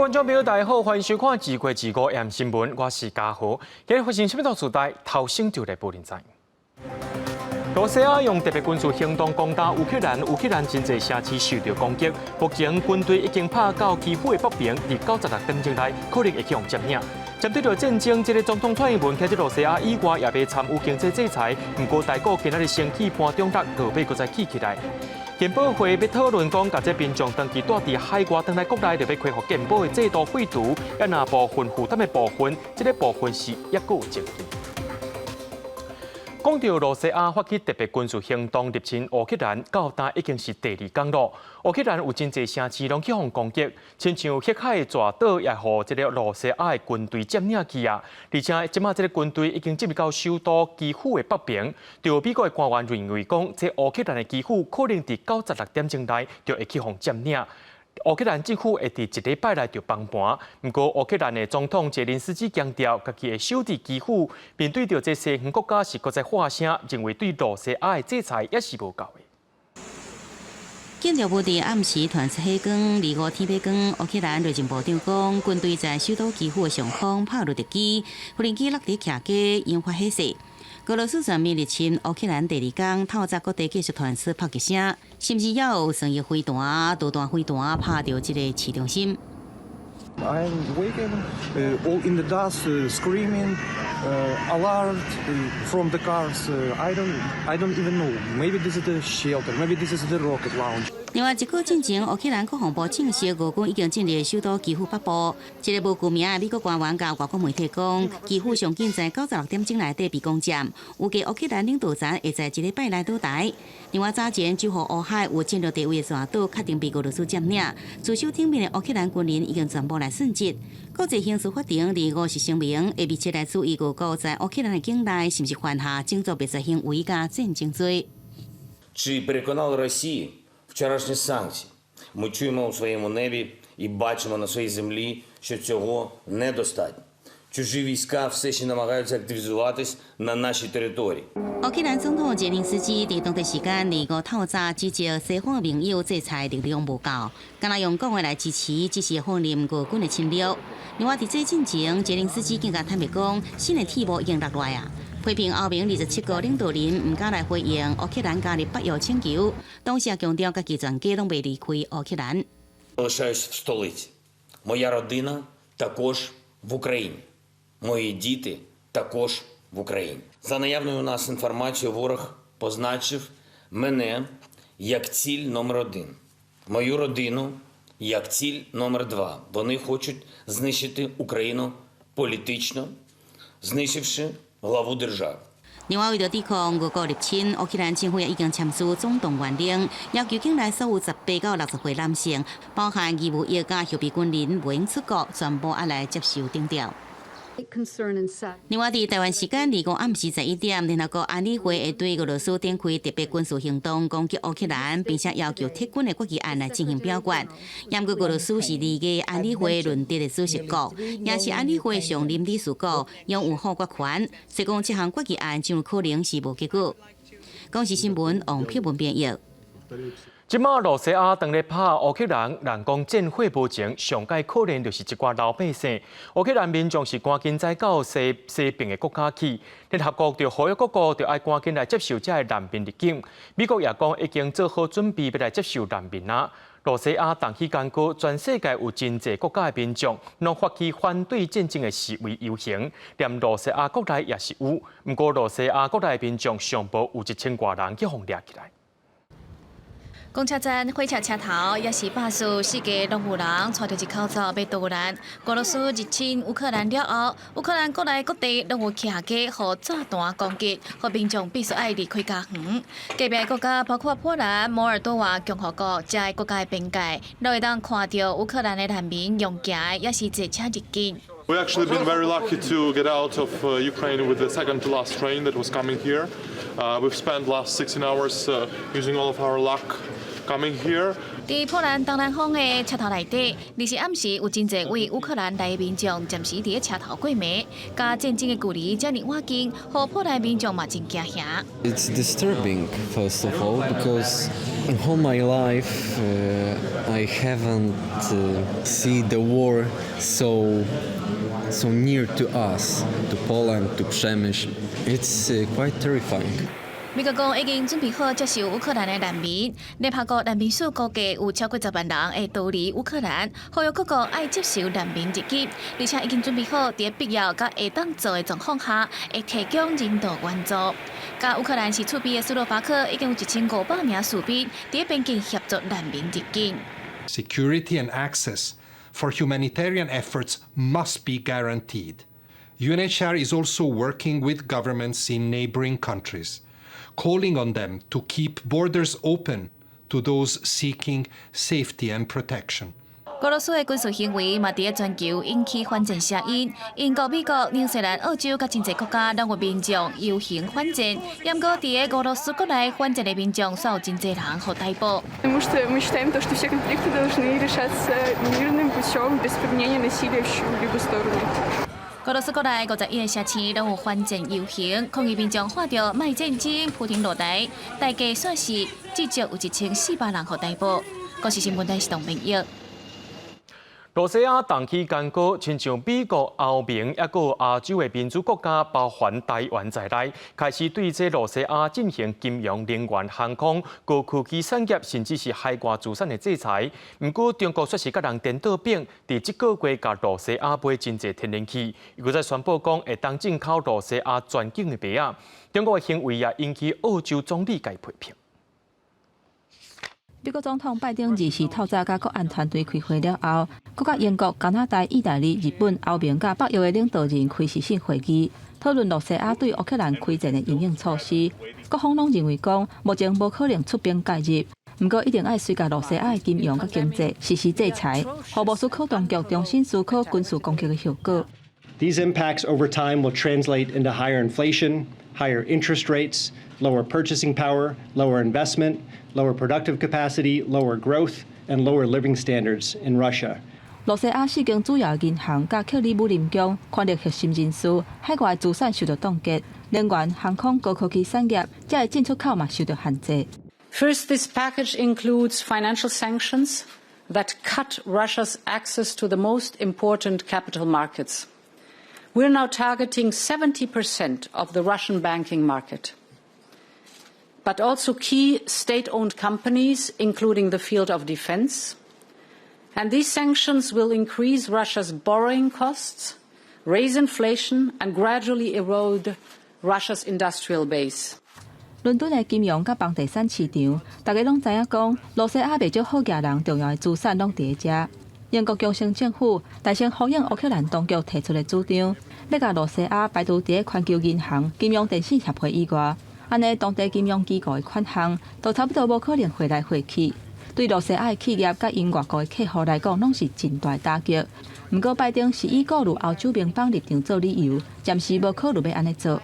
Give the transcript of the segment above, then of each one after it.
觀眾朋友，大家好，歡迎收看《二月25 M 新聞》，我是嘉豪。今日發生啥物大事代，頭先就來報您知。羅西亞用特別軍事行動攻打烏克蘭，烏克蘭真濟城市受到攻擊。目前軍隊已經拍到基輔的北邊，佇96點鐘內可能會去予佔領。針對著戰爭，這个總統蔡英文譴責羅西亞以外，也欲參與經濟制裁。毋過台股今仔日升起盤中六，落尾閣再起起來。健保會欲討論講，共這民眾長期蹛佇海外，轉來國內就欲恢復健保的制度廢除，抑若部分負擔的部分，這个部分是抑閣有爭議。講到羅西亞發起特別軍事行動入侵烏克蘭，到今已經是第二工咯。烏克蘭有真濟城市攏去予攻擊，親像黑海的大島也予這个羅西亞的軍隊佔領去啊。而且這馬這个軍隊已經進入到首都基輔的北邊。就美國的官員認為講，這烏克蘭的基輔可能佇96點鐘內就會去予佔領。烏克蘭政府會佇一禮拜內就崩盤，毋過烏克蘭的總統澤連斯基強調，家己會守佇基輔，面對著這西方國家是閣再發聲，認為對羅西亞的制裁也是無夠的。建築物佇暗時傳出火光，25天欲光，烏克蘭內政部長講，軍隊在首都基輔的上空拍落敵機，無人機落佇徛家，引發火勢。俄羅斯全面入侵烏克蘭第二工，透早各地繼續傳出炮擊聲，甚至也有商業飛彈、導彈飛彈拍著這個市中心。 I'm waking all in the dust, screaming, alert from the cars. I don't even know. Maybe this is the shelter. Maybe this is the rocket launch. 另外，一個進前，烏克蘭國防部證實，俄軍已經進入首都基輔北部。這个無具名的美國官員共外國媒體講，基輔上緊在96點鐘內底被攻佔，預計烏克蘭領導層會在一禮拜內倒台。另外，早前就予烏海有戰略地位的大島確定被俄羅斯佔領，駐守頂面的烏克蘭軍人已經全部來殉職。國際刑事法庭25是聲明，會密切來注意俄國在烏克蘭的境內是毋是犯下種族滅絕行為佮戰爭罪。 Чи переконали Росію вчорашні санкції? Ми чуємо у своєму небі і бачимо на своїй землі, що цього недостатньо. Чужі війська все ще намагаються активізуватись на нашій території. 烏克蘭總統澤連斯基佇當地時間25透早指責西方盟友制裁力量無夠，敢若用講話來支持，只是放任俄軍的侵略。另外，佇這進前，澤連斯基更加坦白講，新的鐵幕已經落來啊！批評歐盟27國領導人毋敢來回應烏克蘭加入北約請求，同時也強調家己全家攏袂離開烏克蘭。 Залишаюсь в столиці. Моя родина також в Україні. Мої діти також в Україні. За наявною у нас інформацією, ворог позначив мене як ціль номер один, мою родину як ціль номер два. Вони хочуть знищити Україну політично, знищивши главу держави. 另外，為著抵抗俄國入侵，烏克蘭政府也已經簽署總動員令，要求境內所有18到60歲男性，包含義務役佮後備軍人，袂用出國，全部愛來接受徵調。另外，佇台灣時間25暗時11點，聯合國安理會會對俄羅斯展開特別軍事行動攻擊烏克蘭，並且要求撤軍的決議案來進行表決。毋過俄羅斯是二個安理會輪值的主席國，也是安理會常任理事國，擁有否決權，所以講這項決議案真有可能是無結果。公視新聞王佩文編譯。這馬羅西亞當咧拍烏克蘭，人講戰火無情，上蓋可憐就是一寡老百姓。烏克蘭民眾是趕緊走到西西邊的國家去，聯合國就呼籲各國就愛趕緊來接受這个難民入境。美國也講已經做好準備，欲來接受難民啊。羅西亞動起干戈，全世界有真濟國家的民眾，攏發起反對戰爭的示威遊行，連羅西亞國內也是有。毋過羅西亞國內的民眾上無有1000外人去予掠起來。公車站、火車車頭，抑是巴士，四界攏有人帶著一口罩欲逃難。俄羅斯入侵烏克蘭了後，烏克蘭國內各地攏有徛家予炸彈攻擊，予民眾必須愛離開家園。隔壁國家包括波蘭、摩爾多瓦共和國，這个國家的邊界，攏會當看著烏克蘭的難民用行，抑是坐車入境。 We actually been very lucky to get out of Ukraine with the second to last train that was coming here. We've spent last 16 hours using all of our luck coming here. 佇波蘭東南方的車頭內底，二四暗時有真濟位烏克蘭來的民眾暫時佇咧車頭過暝，佮戰爭的距離遮爾倚近，予波蘭民眾嘛真驚嚇。 It's disturbing, first of all, because All my life, I haven't see the war so near to us, to Poland, to Przemyśl. It's quite terrifying. 美國講已經準備好接受烏克蘭的難民，聯合國難民署估計有超過10萬人會逃離烏克蘭，呼籲各國愛接受難民入境，而且已經準備好佇必要佮會當做的狀況下，會提供人道援助。佮烏克蘭是厝邊的斯洛伐克已經有1500名士兵佇邊境協助難民入境。 Security and access for humanitarian efforts must be guaranteed. UNHCR is also working with governments in neighboring countries, calling on them to keep borders open to those seeking safety and protection. 俄羅斯的軍事行為嘛，佇全球引起反戰聲音。英國、美國、紐西蘭、澳洲佮真濟國家攏有民眾遊行反戰。毋過，佇俄羅斯國內反戰的民眾，煞有真濟人予逮捕。 Потому что мы считаем то, что все конфликты должны решаться мирным путем, без применения насилия в чью-либо сторону. 俄羅斯國內51個城市攏有反戰遊行，抗議民眾喊著莫戰爭，普丁落台，大計算是至少有1400人予逮捕。國視新聞台是董明玉。羅西亞動起干戈，親像美國、歐盟，抑閣亞洲的民主國家，包含台灣在內，開始對這羅西亞進行金融、能源、航空、高科技產業，甚至是海外資產的制裁。毋過，中國卻是佮人顛倒反，佇這個月共羅西亞買真濟天然氣，又閣再宣布講會當進口羅西亞全境的麥仔。中國的行為也引起澳洲總理共批評。美國總統拜登24透早佮國安團隊開會了後，閣佮英國、加拿大、意大利、日本、歐盟佮北約的領導人開視訊會議，討論羅西亞對烏克蘭開戰的因應措施。各方攏認為講，目前無可能出兵介入，毋過一定愛隨共羅西亞的金融佮經濟實施制裁，予莫斯科當局重新思考軍事攻擊的後果。 These impacts over time will translate into higher inflation, higher interest rates, lower purchasing power, lower investment, lower productive capacity, lower growth, and lower living standards in Russia. 羅西亞四間主要銀行佮克里姆林宮權力核心人士海外資產受到凍結，能源、航空、高科技產業這个進出口嘛受到限制。 First, this package includes financial sanctions that cut Russia's access to the most important capital markets. We're now targeting 70% of the Russian banking market, but also key state-owned companies, including the field of defense. And these sanctions will increase Russia's borrowing costs, raise inflation, and gradually erode Russia's industrial base. 倫敦的金融佮房地產市場，大家攏知影講，羅西亞袂少好額人重要的資產攏佇咧遮。英國強生政府大聲呼應烏克蘭當局提出的主張，欲共羅西亞排除佇咧全球銀行、金融電信協會以外，按呢當地金融機構的款項都差不多無可能匯來匯去，對羅西亞的企業佮𪜶外國的客戶來講，攏是真大打擊。毋過拜登是以顧慮歐洲盟邦立場做理由，暫時無考慮欲按呢做。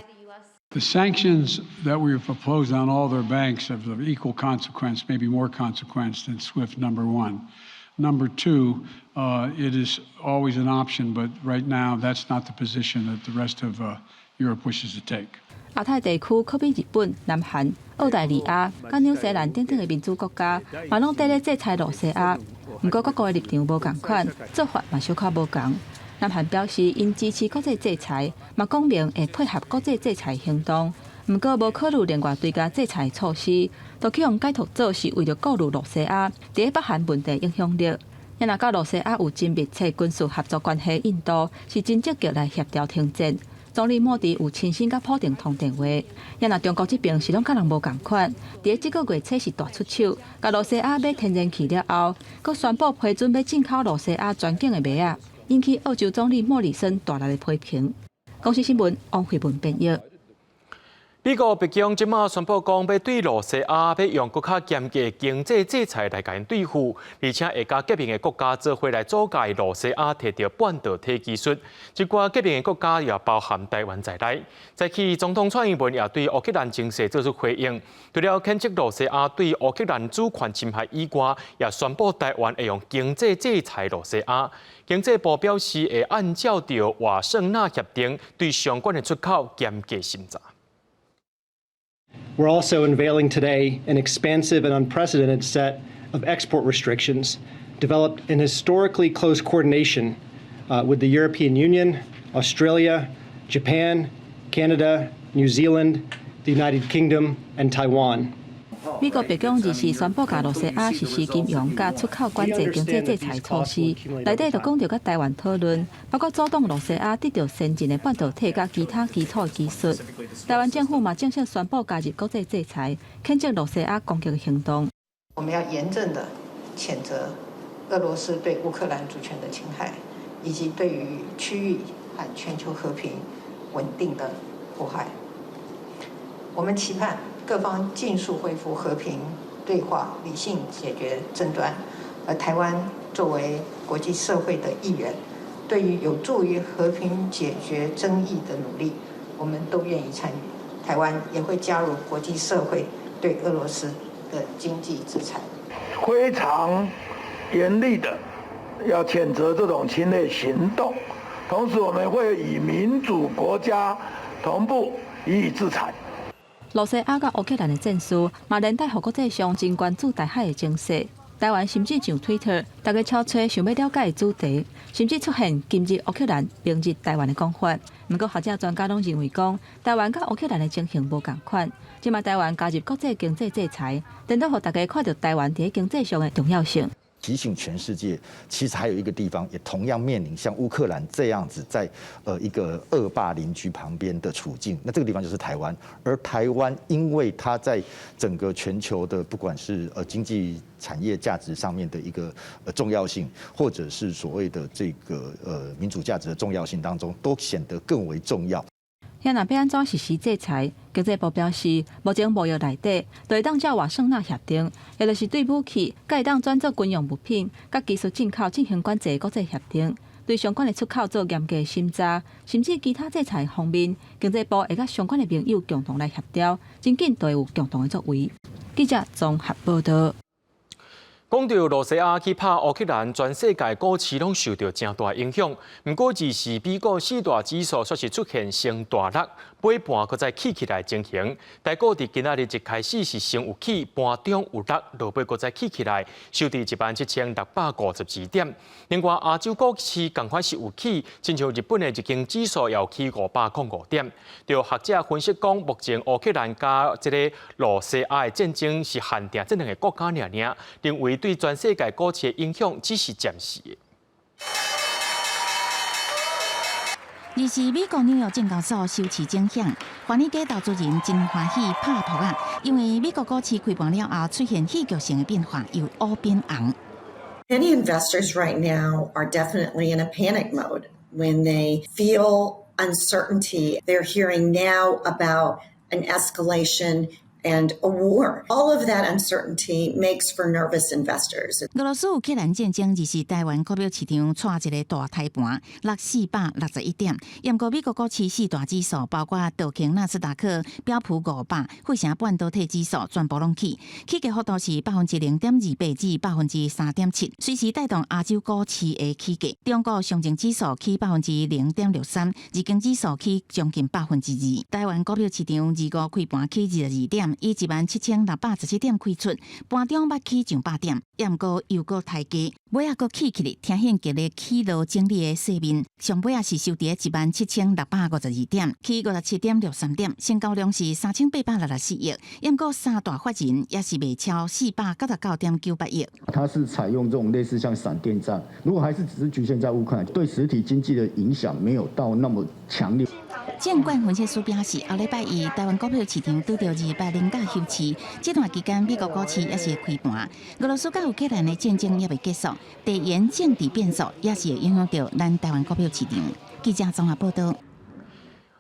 The sanctions that we've imposed on all their banks have of equal consequence, maybe more consequence than SWIFT, number one. Number two, it is always an option, but right now that's not the position that the rest of Europe wishes to take. 亞太地區可比日本、南韓、澳大利亞、佮紐西蘭等等的民主國家，嘛攏佇咧制裁羅西亞。毋過各國的立場無仝款，做法嘛小可無仝。南韓表示，𪜶支持國際制裁，嘛講明會配合國際制裁行動。毋過無考慮另外追加制裁措施，都去予解讀做是為著顧慮羅西亞佇北韓問題影響力。也若佮羅西亞有真密切軍事合作關係，印度是真積極來協調停戰。總理莫迪有親身佮普丁通電話。也若中國這邊是攏佮人無仝款，佇這個月初是大出手，共羅西亞買天然氣了後，閣宣布批准欲進口羅西亞全境的麥仔，引起澳洲總理莫里森大力的批評。公視新聞王慧文編譯。美國白宮這馬宣布講，欲對羅西亞欲用閣較嚴格經濟制裁來共𪜶對付，而且會佮結盟的國家做伙來阻礙羅西亞提著半導體技術。這寡結盟的國家也包含台灣在內。早起總統蔡英文也對烏克蘭情勢做出回應，除了譴責羅西亞對烏克蘭主權侵害以外，也宣布台灣會用經濟制裁羅西亞。經濟部表示會按照著瓦森納協定對相關的出口嚴格審查。We're also unveiling today an expansive and unprecedented set of export restrictions developed in historically close coordination with the European Union, Australia, Japan, Canada, New Zealand, the United Kingdom, and Taiwan. 美國白宮二四宣布共羅西亞實施金融佮出口管制經濟制裁措施，內底就講著佮台灣討論，包括阻擋羅西亞得著先進的半導體佮其他基礎技術。台灣政府嘛正式宣布加入國際制裁，譴責羅西亞攻擊行動。我們要嚴正的譴責俄羅斯對烏克蘭主權的侵害，以及對於區域和全球和平穩定的破壞。我們期盼各方盡速恢復和平對話，理性解決爭端。而台灣作為國際社會的一員，對於有助於和平解決爭議的努力，我們都願意參與。台灣也會加入國際社會對俄羅斯的經濟制裁。非常嚴厲的要譴責這種侵略行動，同時我們會與民主國家同步予以制裁。羅西亞佮烏克蘭的戰事，嘛連帶予國際上真關注台海的情勢。台灣甚至上推特，大家敲揣想欲了解的主題，甚至出現今日烏克蘭，明日台灣的講法。毋過學者專家攏認為講，台灣佮烏克蘭的情形無仝款。這馬台灣加入國際經濟制裁，顛倒予大家看著台灣佇經濟上的重要性。提醒全世界，其實還有一個地方也同樣面臨像烏克蘭這樣子在一個惡霸鄰居旁邊的處境。那這個地方就是台灣，而台灣因為它在整個全球的不管是經濟產業價值上面的一個重要性，或者是所謂的這個民主價值的重要性當中，都顯得更為重要。遐若欲按怎實施制裁？經濟部表示，目前貿易內底就會當照瓦森納協定，也就是對武器、佮會當轉做軍用物品、佮技術進口進行管制國際協定，對相關的出口做嚴格審查，甚至其他制裁方面，經濟部會佮相關的盟友共同來協調，真緊就會有共同的作為。記者綜合報道。講著羅西亞去拍烏克蘭，全世界股市攏受著誠大影響。毋過，二四美股四大指數煞是出現先大落，尾盤閣再起起來情形。台股佇今仔日一開始是先有起，盤中有落，落尾閣再起起來，收佇17,652點。另外，亞洲股市仝款是有起，親像日本的日經指數也起505點。著學者分析講，目前烏克蘭佮這个羅西亞的戰爭是限定這兩个國家爾爾，認為對全世界股市的影響只是暫時的。二四美國紐約證交所收市影響，華爾街投資人真歡喜拍噗仔，因為美國股市開盤了後出現戲劇性的變化，由烏變紅。 Many investors right now are definitely in a panic mode when they feel uncertainty. They're hearing now about an escalation and a war. All of that uncertainty makes for nervous investors. 俄羅斯烏克蘭戰爭，二四台灣股票市場掣一個大胎盤，落461點。毋過美國股市四大指數，包括道瓊、納斯達克、標普500、費城半導體指數，全部攏起，起價幅度是0.28%至3.7%，隨時帶動亞洲股市的起價。中國上證指數起0.63%，日經指數起將近2%。台灣股票市場二五開盤起22點。以17,617點開出，盤中捌起上百點，毋過又閣刣低，尾仔閣起起來，呈現極力起落整理的勢面。上尾仔是收佇17,652點，起57.63點，成交量是3864億。毋過三大法人也是賣超499.98億。它是採用這種類似像閃電戰，如果還是只是局限在烏克蘭，對實體經濟的影響沒有到那麼強烈。證券分析師表示，後禮拜一台灣股票市場拄著二八連假休市，這段期間美國股市也是會開盤。俄羅斯佮烏克蘭的戰爭猶未結束，地緣政治變數也是會影響著咱台灣股票市場。記者綜合報道。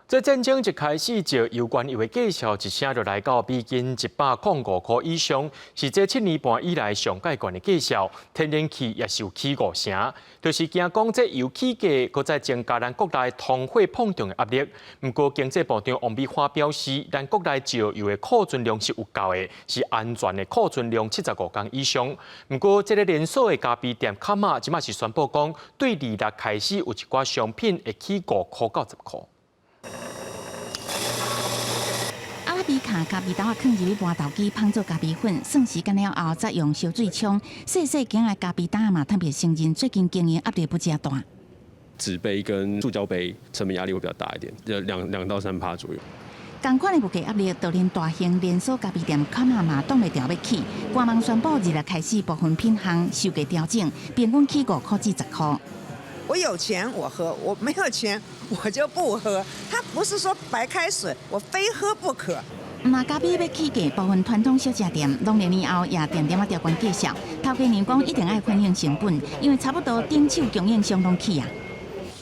這戰爭一開始就油原油的價數一聲就來到美金105塊以上，是這7年半以來上蓋懸的價數。天然氣也是有起5成，就是驚講這油起價，閣再增加咱國內通貨膨脹的壓力。毋過經濟部長王美花表示，咱國內石油的庫存量是有夠的，是安全的庫存量75工以上。毋過這个連鎖的咖啡店卡瑪這馬是宣布講，對二六開始有一寡商品會起5塊到10塊。阿比卡咖啡豆仔囥入去磨豆機，烘做咖啡粉，算時間了後再用燒水沖。細細間的咖啡豆嘛，特別承認最近經營壓力不誠大。紙杯跟塑膠杯成本壓力會比較大一點，2到3趴左右。仝款的物價壓力，就連大型連鎖咖啡店卡瑪嘛擋袂牢欲起，官網宣布二日開始部分品項售價調整，平均起5塊至10塊。我有錢我喝，我沒有錢我就不喝。他不是說白開水，我非喝不可。毋但咖啡欲起價，部分傳統小食店農曆年後也定定仔調懸價數。頭家娘講一定愛反映成本，因為差不多頂手供應商攏起啊。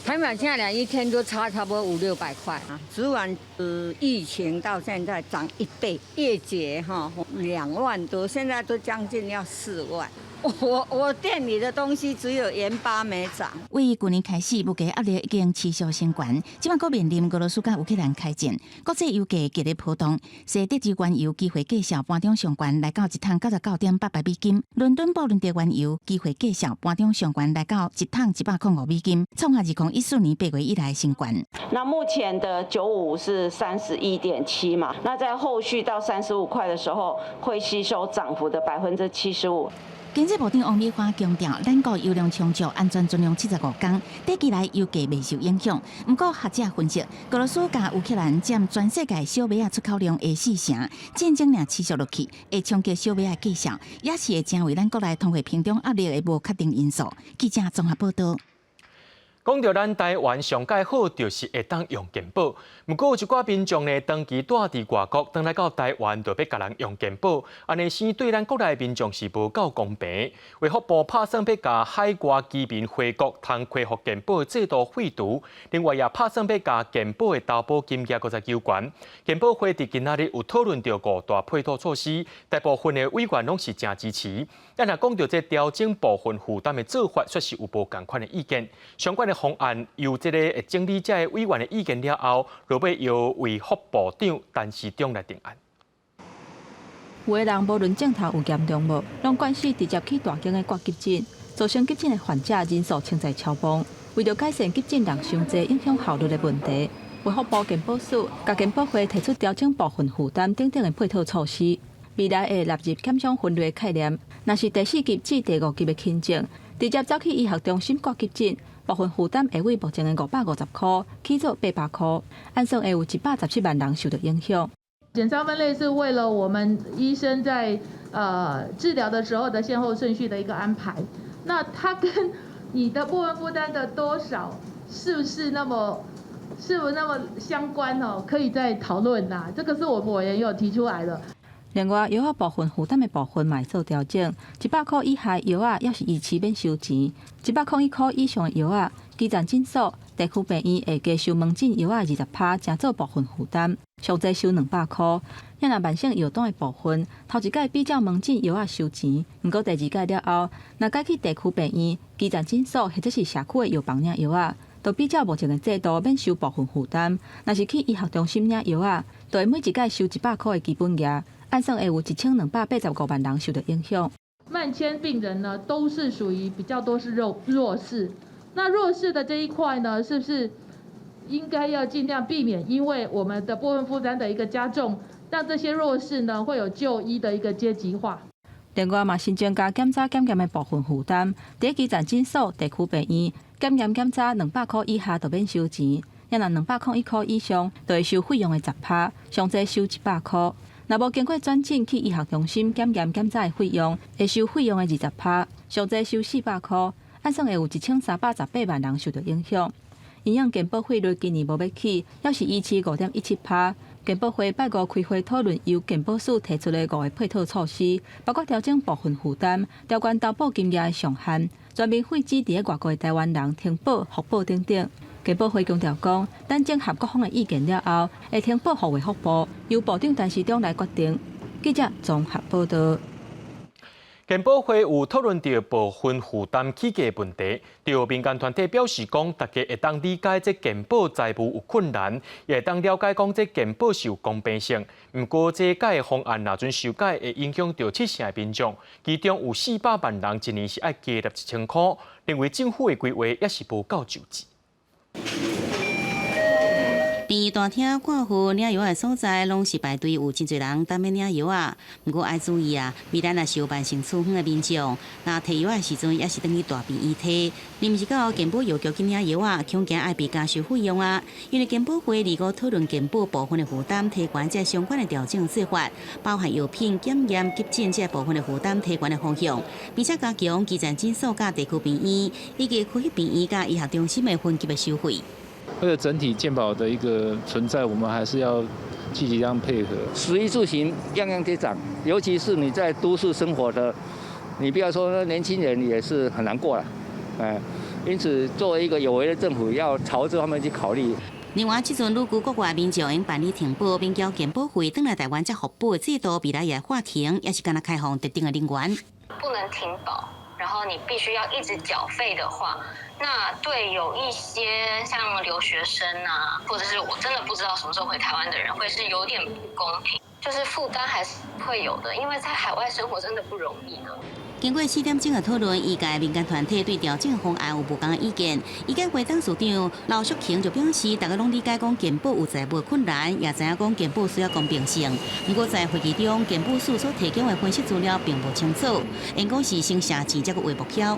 坦白講來，一天都差差不多五六百塊啊。昨晚疫情到現在漲一倍，月結哈2萬多，現在都將近要4萬。我店裡的東西只有鹽巴沒漲。為舊年開始，物價壓力已經持續升懸，這擺閣面臨俄羅斯佮烏克蘭開戰，國際油價激烈波動。西德州原油期貨價數盤中上懸來到一桶99.88美金，倫敦布倫特原油期貨價數盤中上懸來到一桶105美金，創下2014年8月以來新懸。那目前的95是31.7嘛，那在後續到35塊的時候，會吸收漲幅的75%。經濟部長王美花強調，咱國油量充足，安全存量75工，短期內油價袂受影響。毋過學者分析，俄羅斯佮烏克蘭佔全世界小麥仔出口量的四成，戰爭若持續落去，會衝擊小麥仔價數，也是會成為咱國內通貨膨脹壓力的無確定因素。記者綜合報導。講著咱台灣上蓋好，就是會當用健保。毋過有一寡民眾呢，長期蹛佇外國，轉來到台灣就欲共人用健保，按呢生對咱國內民眾是無夠公平。衛福部拍算欲共海外居民回國通恢復健保制度廢除，另外也拍算欲共健保的投保金額閣再加懸。健保會佇今仔日有討論著五大配套措施，大部分的委員攏是誠支持。但若講著這調整部分負擔的做法，卻是有無仝款的意見。相關的方案由這个整理這个委員的意見了後，落尾由衛福部長陳時中來定案。有的人無論症頭有嚴重無，攏慣勢直接去大間的掛急診，造成急診的患者人數穿在超崩。為著改善急診人傷濟、影響效率的問題，衛福部健保署佮健保會提出調整部分負擔等等的配套措施。未來會納入檢傷分類概念，若是第四級至第五級的輕症，直接走去醫學中心掛急診，部分負擔會為目前的550塊起做800塊，按算會有117萬人受到影響。檢傷分類是為了我們醫生在治療的時候的先後順序的一個安排。那它跟你的部分負擔的多少是不是那麼相關哦？可以再討論啦。這個是我們委員有提出來的。另外，藥仔部分負擔的部分嘛會做調整，100塊以下藥仔猶是維持免收錢，101塊以上的藥仔，基層診所、地區病院會加收門診藥仔20趴，成做部分負擔，上濟收200塊。若慢性藥單的部分，頭一改比照門診藥仔收錢，毋過第二改了後，若改去地區病院、基層診所或者是社區的藥房領藥仔，就比照目前的制度免收部分負擔。若是去醫學中心領藥仔，就會每一改收100塊的基本額。按算會有1285萬人受到影響。慢遷病人呢，都是屬於比較多是弱勢。那弱勢的這一塊呢，是不是應該要盡量避免？因為我們的部分負擔的一個加重，讓這些弱勢呢會有就醫的一個階級化。另外嘛，新增加檢查檢驗的部分負擔，佇基層診所、地區病院檢驗檢查200塊以下就免收錢，若201塊以上，就會收費用的10趴，上濟收100塊。若無經過轉診去醫學中心檢驗檢查的費用，會收費用的20趴，上濟收400塊。按算會有1318萬人受到影響。因應健保費率今年無欲起，猶是維持5.17趴。健保會拜五開會討論由健保署提出的五個配套措施，包括調整部分負擔、調懸投保金額的上限、全面廢止佇外國的台灣人停保、復保等等。健保會強調講，等整合各方的意見了後，會呈報予衛福部，由部長陳時中來決定。記者綜合報導。健保會有討論著部分負擔起價問題，著民間團體表示講，大家會當理解這健保財務有困難，也會當了解講這健保是有公平性。毋過這改方案若準修改，會影響著七成的民眾，其中有400萬人一年是愛加納1000塊，認為政府的規劃也是無夠周詳。病院大廳掛號領藥的所在，攏是排隊，有真濟人等欲領藥仔。毋過愛注意啊，未來若是有慢性處方的民眾，若提藥的時陣，抑是轉去大病院提。你毋是到健保藥局去領藥仔，恐驚愛被加收費用啊！因為健保會二五討論健保部分的負擔提懸這相關的調整做法，包含藥品檢驗急診這部分的負擔提懸的方向，並且加強基層診所佮地區病院以及區域病院佮醫學中心的分級的收費。為了整體健保的一個存在，我們還是要積極這樣配合。食衣住行樣樣皆漲，尤其是你在都市生活的，你不要說年輕人也是很難過啦。因此作為一個有為的政府，要朝這方面去考慮。另外，這陣旅居國外民眾應辦理停保，免繳健保費，轉來台灣才復保的制度，未來會喊停，抑是干焦開放特定的人員。不能停保，然後你必須要一直繳費的話，那對有一些像留學生啊，或者是我真的不知道什麼時候回台灣的人，會是有點不公平，就是負擔還是會有的，因為在海外生活真的不容易呢。經過四點鐘的討論，醫界民間團體對調整方案有無仝的意見。醫界會董事長劉淑瓊就表示，大家攏理解講健保有財務困難，也知影講健保需要公平性。毋過在會議中，健保署所提供的分析資料並無清楚，𪜶講是先寫錢才閣畫目標。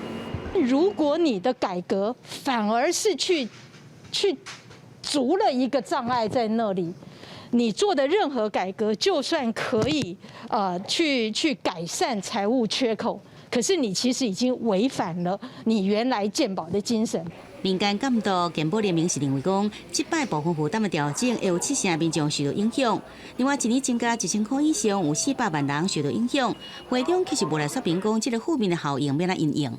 如果你的改革反而是去築了一個障礙在那裡。你做的任何改革，就算可以去改善財務缺口，可是你其實已經違反了你原來健保的精神。民間監督健保聯盟是認為講，這擺部分負擔的調整會有七成民眾受到影響。另外，一年增加1000箍以上，有400萬人受到影響。會中其實無來說明講，這個負面的效應欲按怎因應。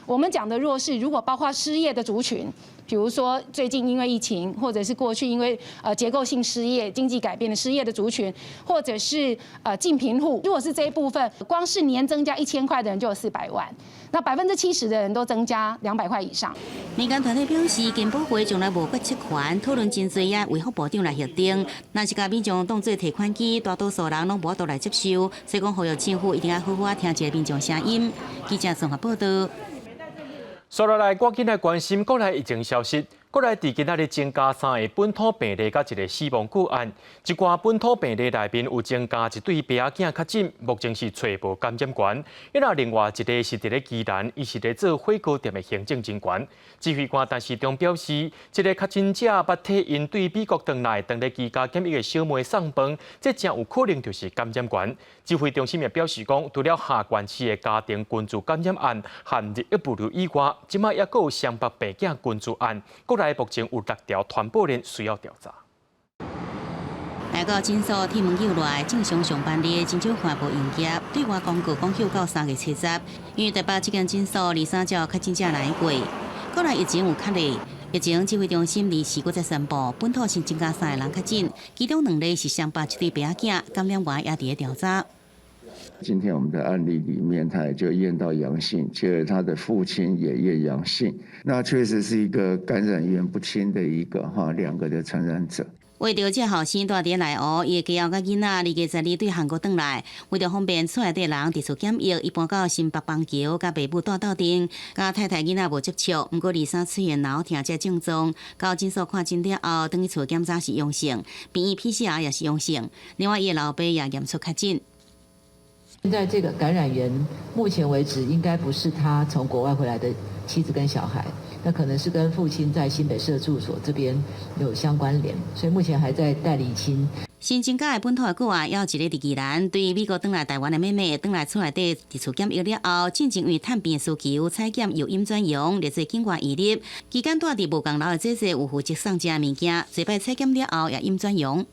我們講的弱勢，如果包括失業的族群，比如說最近因為疫情，或者是過去因為結構性失業、經濟改變的失業的族群，或者是淨貧戶，如果是這一部分，光是年增加1000塊的人就有400萬，那70%的人都增加200塊以上。民間團體表示，健保會從來無決策權，討論真濟也委託部長來核定。若是共民眾當作提款機，大多數人攏無法度來接受，所以講呼籲政府一定要好好聽一下民眾聲音。記者綜合報道。紲落來，趕緊來關心國內疫情消息。國內佇今仔日增加三个本土病例，佮一个死亡個案。這寡本土病例內面有增加一對爸仔囝確診，目前是揣無感染源。另另外一个是佇咧宜蘭，伊是咧做火鍋店的行政人員。指揮官陳時中表示，這个確診者捌替𪜶對美國轉來，當咧居家檢疫的小妹送飯，這誠有可能就是感染源。指揮中心也表示講，除了下縣市的家庭群聚感染案和日益物流以外，這擺猶閣有雙北爸囝群聚案，國內目前有六條傳播鏈需要調查。來到診所鐵門扭落來，正常上班日真少看無營業，對外公告講休到3月70。因為台北這間診所23才有確診者來過，國內疫情有確例，疫情指揮中心24閣再宣布，本土新增加三个人確診，其中兩例是雙北一對爸仔囝，感染源也佇咧調查。今天我們的案例裡面，他也就驗到陽性，接著他的父親也驗陽性，那確實是一個感染源不清的一個哈兩個的傳染者。為著這後生蹛佇內湖，伊的家後佮囡仔2月12對韓國轉來，為著方便厝內底人佇厝檢疫，伊搬到新北板橋，佮爸母蹛鬥陣，佮太太囡仔無接觸。毋過23出現腦疼這症狀，到診所看診了後，轉去厝檢查是陽性，病院 PCR 也是陽性。另外，伊的老爸也驗出確診。現在這個感染源目前為止應該不是他從國外回來的妻子跟小孩，那可能是跟父親在新北市的住所這邊有相關聯，所以目前還在待釐清。新增加的本土的個案，猶有一个佇宜蘭對美國轉來台灣的妹妹，轉來厝內底佇厝檢疫了後，進前因為探病的需求，採檢又陰轉陽，列做境外移入。期間蹛佇無仝樓的姐姐有負責送食物件，這擺採檢了後也陰轉陽。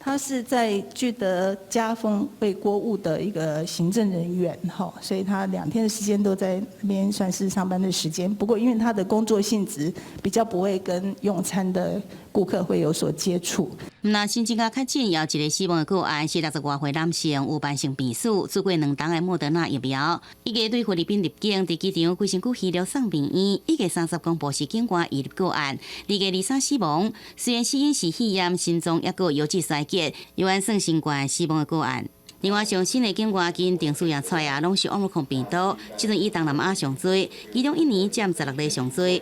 他是在聚德家風味鍋物的一個行政人員，哈，所以他2天的時間都在那邊算是上班的時間。不過因為他的工作性質比較不會跟用餐的顧客會有所接觸。那新增加確診，有一個死亡的個案是60外歲男性，有慢性病史，注過兩針的莫德納疫苗。伊個對菲律賓入境，佇機場規身軀虛弱送病院，1月30公布是境外移入個案，2月23死亡。雖然死因是肺炎、心臟抑閣腰子衰竭，猶按算新冠死亡的個案。另外，上新的境外基因定序也出來啊，攏是奧密克戎病毒，這陣以東南亞上濟，其中印尼佔16例上濟。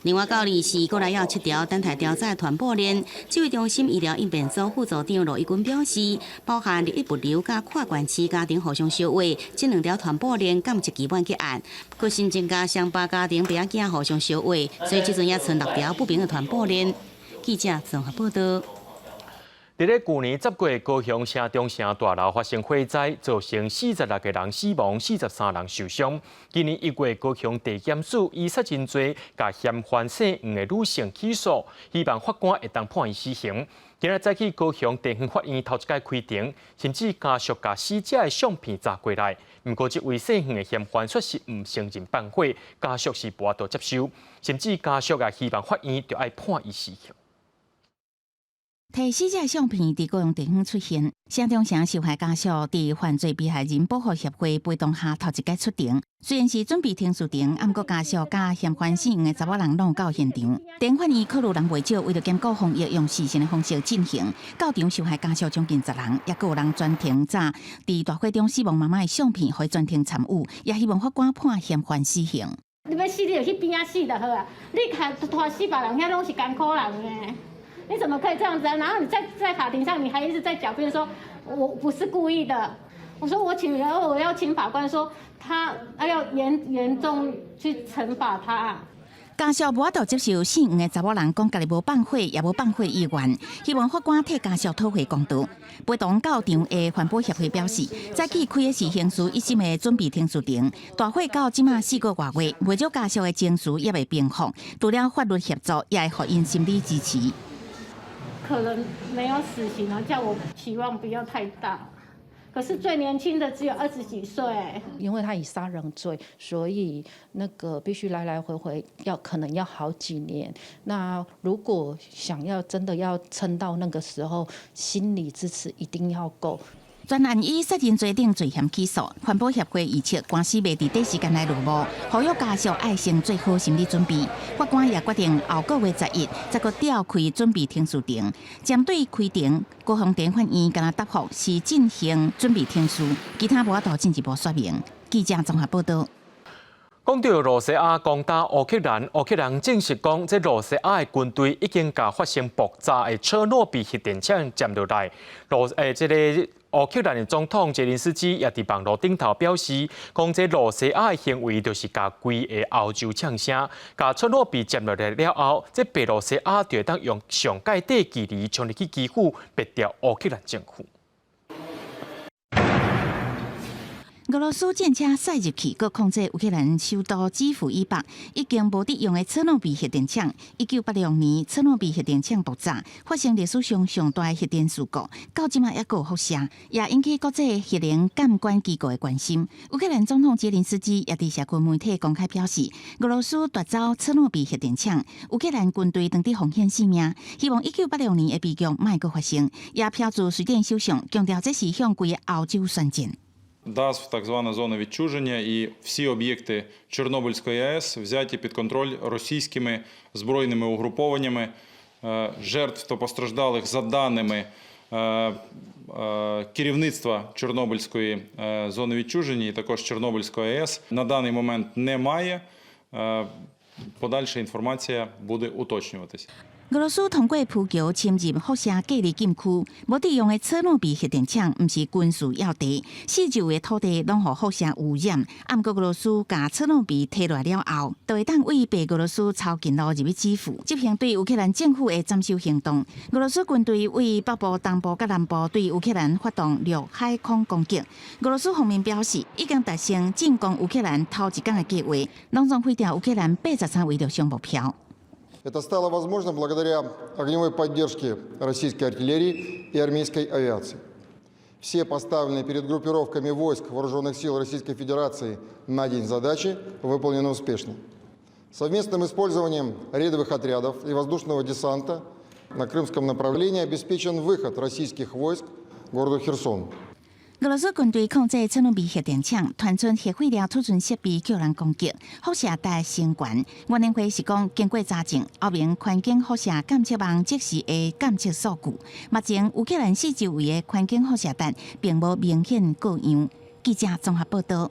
另外，到二四閣來猶有七條等待調查的傳播鏈。指揮中心醫療應變組副組長羅一鈞表示，包含日益物流佮跨縣市家庭互相相話，這兩條傳播鏈仝一期滿結案。閣新增加雙爸家庭爸仔囝互相相話，所以這陣也賰六條不明的傳播鏈。記者綜合報道。佇咧舊年10月，高雄城中城大樓發生火災，造成46個人死亡，43人受傷。今年1月，高雄地檢署以殺人罪共嫌犯姓黃的女性起訴，希望法官會當判伊死刑。今日早起，高雄地方法院頭一擺開庭，甚至家屬共死者的相片齧過來。毋過，這位姓黃的嫌犯卻是毋承認放火，家屬是無法度接受，甚至家屬也希望法院著愛判伊死刑。提死者相片佇高雄地方出現，城中城受害家屬佇犯罪被害人保護協會陪同下頭一擺出庭。雖然是準備程序庭，毋過家屬佮嫌犯姓黃的查某人攏到現場。地方法院考慮人袂少，為著兼顧防疫，用視訊的方式進行。到場受害家屬將近10人，也閣有人專程齧佇大火中死亡媽媽的相片，予全程參與，也希望法官判嫌犯死刑。你欲死你就去邊仔死就好啊！你還拖死別人，遐攏是艱苦人呢。你怎麼可以這樣子啊？然後你在法庭上，你還一直在狡辯說，我不是故意的。我說我請，然後我要請法官說，他要嚴重去懲罰他。家屬無法度接受姓黃的查某人講家己無放火，也無放火意願，希望法官替家屬討回公道。陪同到場的環保協會表示，早起開的是刑事一審的準備程序庭，大火到這馬4個外月，袂少家屬的情緒猶未平復，除了法律協助，也會予𪜶心理支持。可能沒有死刑啊，叫我期望不要太大。可是最年輕的只有20幾歲。因為他以殺人罪，所以那個必須來來回回要可能要好幾年。那如果想要真的要撐到那個時候，心理支持一定要夠。全案以殺人罪等罪嫌起訴，環保協會預測官司袂佇短時間內落幕，呼籲家屬愛先做好心理準備。法官也決定後個月11再閣調開準備程序庭，針對開庭，高雄地法院敢若答覆是進行準備程序，其他無法度進一步說明。記者綜合報道。講到羅西亞攻打烏克蘭，烏克蘭證實講，這羅西亞的軍隊已經共發生爆炸的車諾比核電廠佔落來。這個烏克蘭的總統澤連斯基也佇網路頂頭表示，講這羅西亞的行為就是共規个歐洲嗆聲，共車諾比佔落來了後，這白羅西亞就會當用上蓋短距離衝入去基輔，滅掉烏克蘭政府。俄羅斯戰車駛入去，閣控制烏克蘭首都基輔以北已經無佇用的車諾比核電廠。1986年，車諾比核電廠爆炸，發生歷史上上大的核電事故，到這馬猶閣有輻射，也引起國際核能監管機構的關心。烏克蘭總統澤連斯基也佇社群媒體公開表示，俄羅斯奪走車諾比核電廠，烏克蘭軍隊當佇風險性命，希望1986年的悲劇莫閣發生。也標註瑞典首相強調，這是向規个歐洲宣戰。 ДАЗВ, так звана зона відчуження, і всі об'єкти Чорнобильської АЕС взяті під контроль російськими збройними угрупованнями. Жертв та постраждалих за даними керівництва Чорнобильської зони відчуження і також Чорнобильської АЕС на даний момент немає. Подальша інформація буде уточнюватися. 俄羅斯通過浮橋侵入輻射隔離禁區，無佇用的車諾比核電廠，毋是軍事要地，四周的土地攏予輻射污染。毋過俄羅斯共車諾比提落來了後，就會當對白俄羅斯抄近路入去基輔，執行對烏克蘭政府的斬首行動。俄羅斯軍隊對北部、東部佮南部對烏克蘭發動陸海空攻擊。俄羅斯方面表示，已經達成進攻烏克蘭頭一工的計劃，攏總毀掉烏克蘭83位陸上目標。 Это стало возможным благодаря огневой поддержке российской артиллерии и армейской авиации. Все поставленные перед группировками войск Вооруженных сил Российской Федерации на день задачи выполнены успешно. Совместным использованием рейдовых отрядов и воздушного десанта на крымском направлении обеспечен выход российских войск к городу Херсон. 俄羅斯軍隊控制車諾比核電廠，傳出核廢料儲存設備予人攻擊，輻射值升懸。原因會是講，經過查證，歐盟環境輻射監測網即時的監測數據，目前烏克蘭四周圍的環境輻射值並無明顯過樣。記者綜合報道。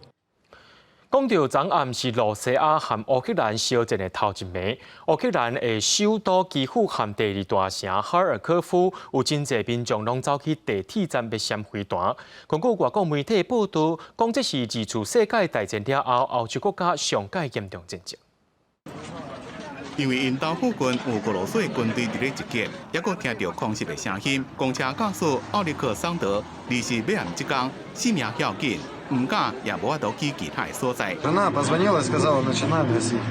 講到昨暗是羅西亞和烏克蘭相戰的頭一暝，烏克蘭的首都基輔和第二大城哈爾科夫有真濟民眾攏走去地鐵站欲閃飛彈。根據外國媒體報道，講這是二次世界大戰了後歐洲國家上蓋嚴重戰爭。因為𪜶兜附近有俄羅斯的軍隊佇咧集結，猶閣聽著空襲的聲音。公車駕駛奧利克桑德28暗這工性命要緊，毋敢也無法度去其他的所在。 Жена позвонила и сказала, начинаем гасить.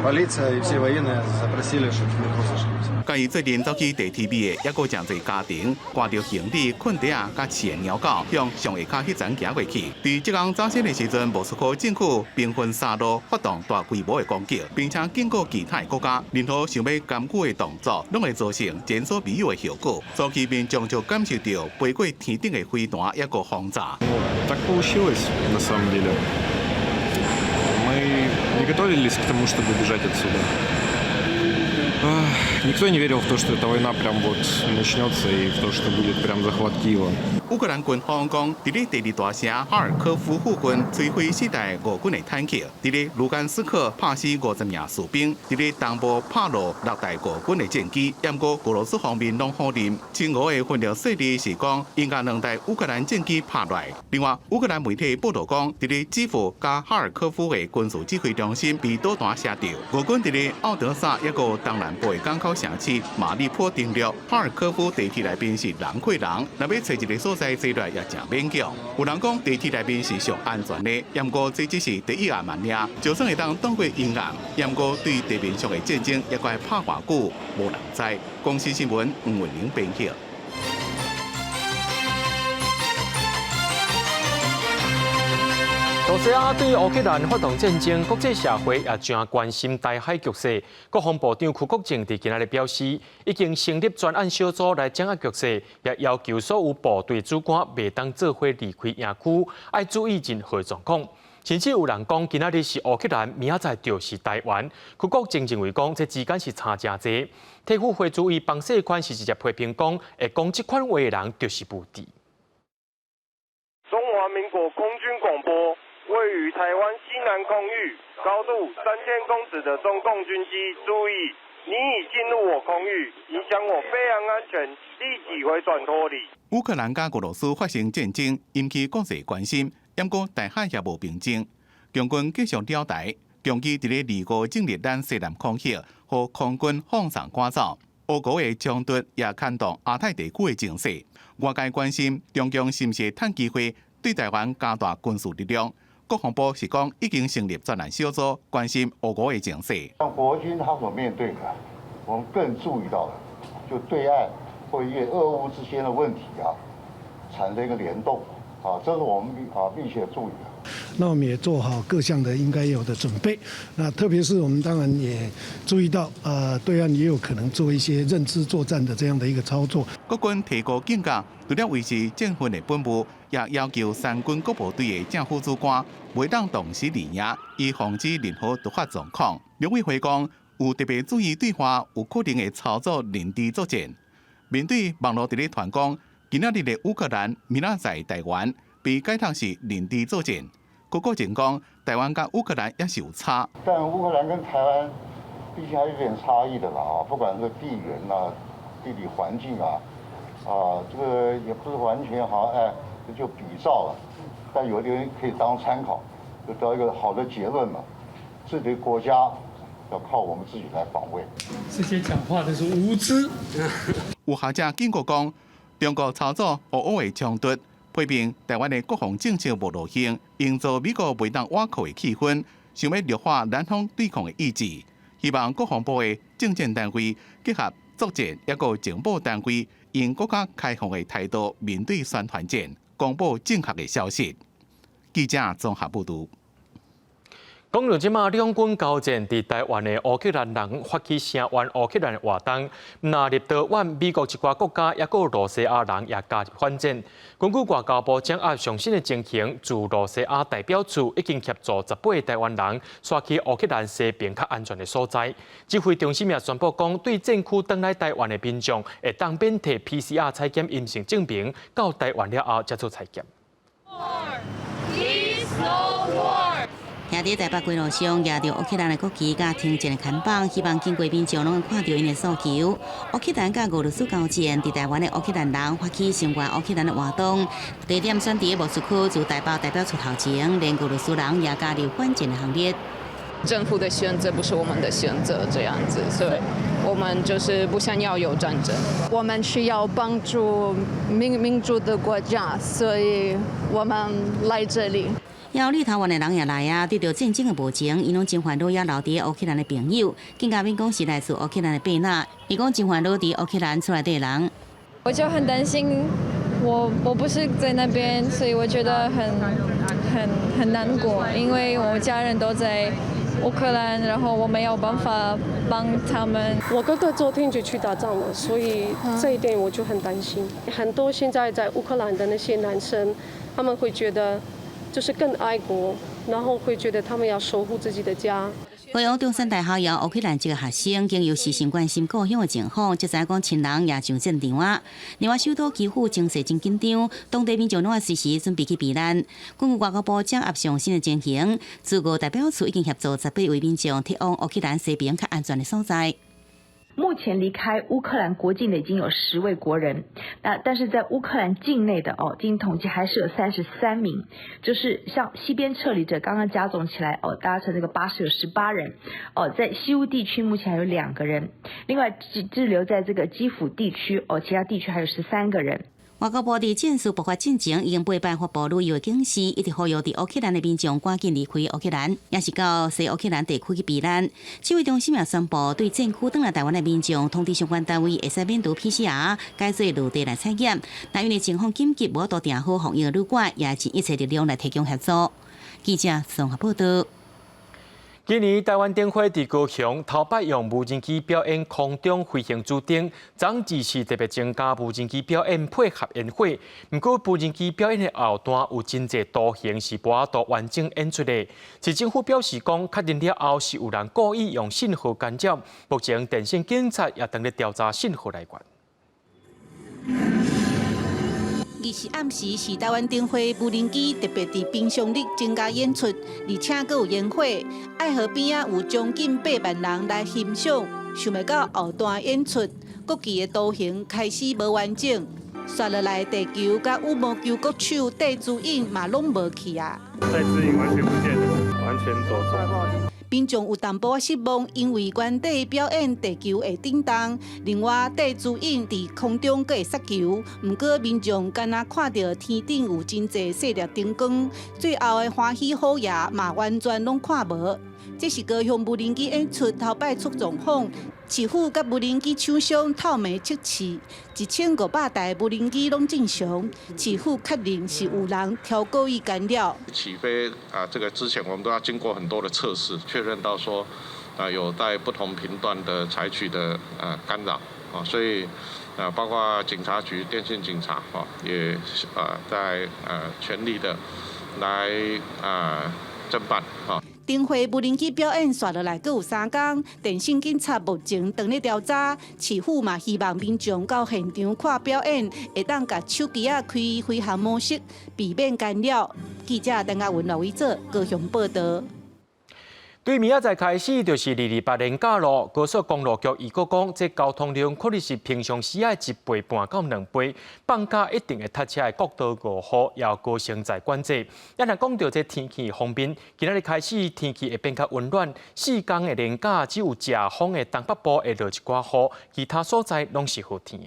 Полиция и все военные запросили, чтобы в метро зашли. 佮伊做陣走去地鐵尾的，猶閣誠濟家庭掛著行李、睏袋仔佮飼的貓狗，向上下跤彼層行過去。佇這工早先的時陣，莫斯科政府兵分三路發動大規模的攻擊，並且警告其他的國家，任何想欲干預的動作，攏會造成前所未有的後果。早期民眾就感受著飛過天頂的飛彈，猶閣轟炸。 Так получилось, на самом деле. Мы не готовились к тому, чтобы бежать отсюда. Никто не верил в то, что эта война прям вот начнется и в то, что будет прям захват Киева. 烏克蘭軍方講，佇咧第二大城哈爾科夫附近摧毀四台俄軍的坦克；佇咧盧甘斯克拍死50名士兵；佇咧東部拍落六台俄軍的戰機。毋過俄羅斯方面攏否認，親俄的分裂勢力是講，𪜶共兩台烏克蘭戰機拍落來。另外，烏克蘭媒體報道講，佇咧基輔佮哈爾科夫的軍事指揮中心被導彈射著。俄軍佇咧奧德薩抑閣東南部的港口城市馬利坡登陸。哈爾科夫地鐵內面是人過人，若欲揣一个所在坐落來也誠勉強。有人講地鐵內面是上安全的，毋過這只是第一暗爾，就算會當擋過陰暗，毋過對地面上的戰爭猶閣會拍偌久，無人知。公視新聞吳文玲編輯。羅西亞對烏克蘭發動戰爭，國際社會也誠關心台海局勢。國防部長邱國正佇今仔日表示，已經成立專案小組來掌握局勢，也要求所有部隊主官袂當做伙離開營區，愛注意任何狀況。甚至有人講，今仔日是烏克蘭，明仔載就是台灣。邱國正認為講，這之間是差誠濟。體育會主委方世寬是直接批評講，會講這款話的人就是無知。中華民國空軍廣播。位於台灣西南空域，高度3000公尺的中共軍機，注意，你已進入我空域，影響我飛行安全，立即回轉脫離。烏克蘭佮俄羅斯發生戰爭，引起國際關心，毋過台海也無平靜。共軍繼續繞台，共機佇咧25正日咱西南空域，予空軍放送趕走。烏俄的衝突也牽動亞太地區的情勢。外界關心中共是毋是趁機會對台灣加大軍事力量？國防部是講已經成立專案小組，關心烏俄的情勢。像國軍他所面對的，我們更注意到的，就對岸會因為俄烏之間的問題啊，產生一個聯動，啊，這是我們密切注意的。那我們也做好各項的應該有的準備。那特別是我們當然也注意到，對岸也有可能做一些認知作戰的這樣的一個操作。國軍提高警覺，除了維持戰訓的本部，也要求三軍各部隊的正副主官，袂當同時離營，以防止任何突發狀況。陸委會講，有特別注意對岸有可能會操作認知作戰。面對網路佇咧傳講，今仔日的烏克蘭，明仔載台灣，被解讀是認知作戰。邱國正講，台灣佮烏克蘭也是有差，但烏克蘭跟台灣畢竟還有點差異的啦啊，不管是地緣啊、地理環境啊，啊，這個也不是完全好哎，就比照了，但有點可以當參考，就得一個好的結論嘛。自己的國家要靠我們自己來防衛。這些講話的是無知。有學者警告講，中國操作烏俄的衝突。批評台灣的國防政策無路線，營造美國袂當倚靠的氣氛，想欲弱化南方對抗的意志。希望國防部的政戰單位結合作戰，抑閣情報單位，用閣較開放的態度面對宣傳戰，公布正確的消息。記者綜合報導。講到這馬兩軍交戰，佇台灣的烏克蘭人發起聲援烏克蘭的活動，若立陶宛、美國一寡國家，抑閣羅西亞人也加入反戰。根據外交部掌握上新的情形，駐羅西亞代表處已經協助18個台灣人徙去烏克蘭西邊較安全的所在。指揮中心也宣布講，對戰區轉來台灣的民眾，會當免提 PCR 採檢陰性證明，到台灣了後才做採檢。聽佇台北街路上，舉著烏克蘭的國旗佮停戰的看板，希望經過民眾攏會看著𪜶的訴求。烏克蘭佮俄羅斯交戰，佇台灣的烏克蘭人發起聲援烏克蘭的活動，地點選佇莫斯科駐台北代表處頭前，連俄羅斯人也加入反戰的行列。政府的選擇不是我們的選擇，這樣子，所以我們就是不想要有戰爭。我們需要幫助民主的國家，所以我們來這裡。有立陶宛的人也來啊，對著戰爭的無情，𪜶攏真煩惱，猶留佇烏克蘭的朋友，更加免講是來自烏克蘭的貝納，伊講真煩惱佇烏克蘭厝內底的人。我就很擔心我不是在那邊，所以我覺得很難過，因為我家人都在烏克蘭，然後我沒有辦法幫他們。我哥哥昨天就去打仗了，所以這一點我就很擔心。很多現在在烏克蘭的那些男生，他們會覺得就是更愛國，然後會覺得他們要守護自己的家。高雄中山大學有烏克蘭籍的學生，經由時時關心故鄉的情況，才知影講親人也上戰場啊。另外，首都基輔情勢真緊張，當地民眾攏愛隨時準備去避難。根據外交部掌握上新的情形，駐俄代表處已經協助18位民眾撤往烏克蘭西邊較安全的所在。目前離開烏克蘭國境的已經有10位國人，那但是在烏克蘭境內的哦，經統計還是有33名，就是向西邊撤離者，剛剛加總起來哦，達成這個巴士有18人，哦，在西烏地區目前還有2個人，另外滯留在這個基輔地區哦，其他地區還有13個人。外交部佇戰事爆發進前，已經八擺發布旅遊警示，一直呼籲佇烏克蘭的民眾趕緊離開烏克蘭，抑是到西烏克蘭地區去避難。指揮中心也宣布，對戰區轉來台灣的民眾，通知相關單位會使免除 PCR，改做落地來採檢。若因為情況緊急，無法度訂好防疫旅館，也盡一切力量來提供協助。記者綜合報道。今年台灣燈會佇高雄頭擺用無人機表演空中飛行主燈，昨只是特別增加無人機表演配合煙火。毋過無人機表演的後段有真濟圖形是無法度完整演出的。市政府表示講，確認了後是有人故意用信號干擾，目前電信警察也正咧調查信號來源。二日暗時是台灣燈會無人機特別佇平常日增加演出，而且閣有煙火。愛河邊仔有將近8萬人來欣賞，想袂到後段演出國旗的圖形開始無完整，紲落來地球佮羽毛球國手戴資穎嘛攏無去啊！戴資穎完全不見了，完全走鐘。民眾有淡薄仔失望，因為原底表演地球會振動，另外戴資穎佇空中閣會殺球。毋過民眾敢若看著天頂有真濟細粒燈光，最後的歡喜虎爺嘛完全攏看無。這是高雄無人機演出頭擺出狀況，市府佮無人機廠商透明測試，1500台無人機攏正常。市府確認是有人挑故意干擾。起飛啊，這個之前我們都要經過很多的測試，確認到說啊有在不同頻段的採取的干擾啊，所以啊包括警察局、電信警察啊也啊在全力的來啊偵辦啊。燈會無人機表演紲落來，閣有3工。電信警察目前正咧調查，市府嘛希望民眾到現場看表演，會當共手機仔開飛行模式，避免干擾。記者鄧亞文、劉偉哲高雄報道。對明仔載開始就是228連假咯。高速公路局預告講，這交通量可能是平常時的1倍半到2倍。放假一定會塞車的國道5號，也有高升在管制。咱若講著這天氣方面，今仔日開始天氣會變較溫暖。4工的連假只有遮風的東北部會落一寡雨，其他所在攏是好天。